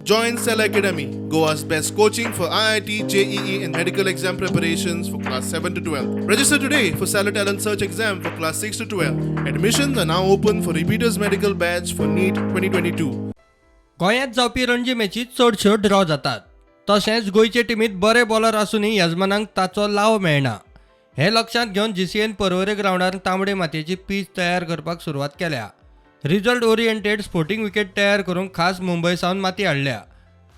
Join Cell Academy, Goa's best coaching for IIT, JEE, and medical exam preparations for class 7 to 12. Register today for Stellar Talent Search exam for class 6 to 12. Admissions are now open for repeaters medical batch for NEET 2022. गोंयांत जावपी रणजी मॅची चडश्यो draw जातात. तशेंच गोंयचे टिमींत बरे bowler आसूनय येजमानांक ताचो लाव मेळना. हें लक्षांत घेवन जीसीएन पर्वरे ग्रावंडार तांबडे मातयेची पीच तयार करपाक सुरवात केल्या. रिजल्ट ओरिएंटेड स्पोर्टिंग विकेट तयार करूंक खास मुंबय सावन माती हाडल्या.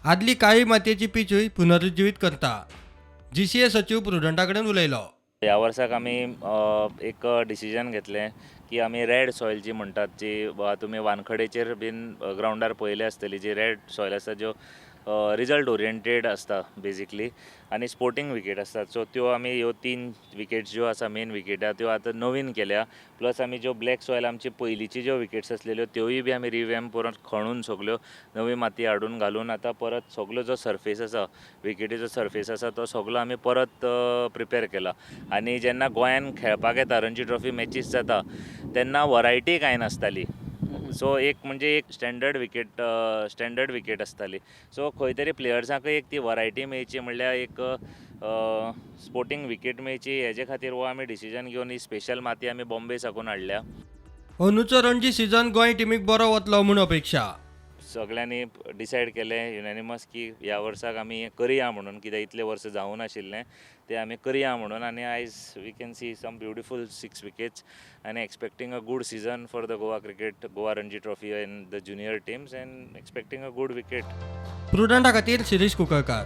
आदली काळी मातयेची पिचूय पुनरुज्जीवीत करता. जीसीए सचीव प्रुडंटा कडेन उलयलो. ह्या वर्साक आमी एक डिसिजन घेतलें की आमी रेड सॉयल जी म्हणटात, जी तुमी वानखडेचेर बीन ग्रावंडार पळयली आसतली, जी रेड सॉयल आसता, ज्यो रिजल्ट ओरिएंटेड आसता बेजिकली आनी स्पोर्टींग विकेट आसतात. सो त्यो आमी ह्यो तीन विकेट्स ज्यो आसा, मेन विकेटा, त्यो आतां नवीन केल्या. प्लस आमी ज्यो ब्लॅक सॉयल आमची पयलींची ज्यो विकेट्स आसलेल्यो, त्योय बी आमी रिवॅम्प परत खणून सगल्यो नवी माती हाडून घालून आतां परत सगलो जो सरफेस आसा, विकेटीचो सरफेस आसा, तो सगलो आमी परत प्रिपेर केला. आनी जेन्ना गोंयान खेळपाक येता, रणजी ट्रॉफी मॅचीस जाता तेन्ना वरायटी कांय नासताली. सो एक म्हणजे एक स्टँडर्ड विकेट आसताली. सो खंय तरी प्लेयर्सांकय एक ती वरायटी मेळची म्हणल्यार एक स्पोर्टींग विकेट मेळची, हेजे खातीर हो आमी डिसिजन घेवन ही स्पेशल माती आमी बॉम्बे साकून हाडल्या. अंदूचो रणजी सिजन गोंय टिमीक बरो वतलो म्हूण अपेक्षा. सगळ्यांनी डिसायड केलें युनॅनिमस की ह्या वर्साक आमी हें करया म्हणून, कित्याक इतले वर्सां जावूं नाशिल्लें तें आमी करया म्हणून. आनी आयज we can see some beautiful six wickets आनी expecting a good season for the Goa cricket, Goa Ranji Trophy and the junior teams, and expecting a good wicket. प्रुडंटा खातीर शिरीष कुंकळकार.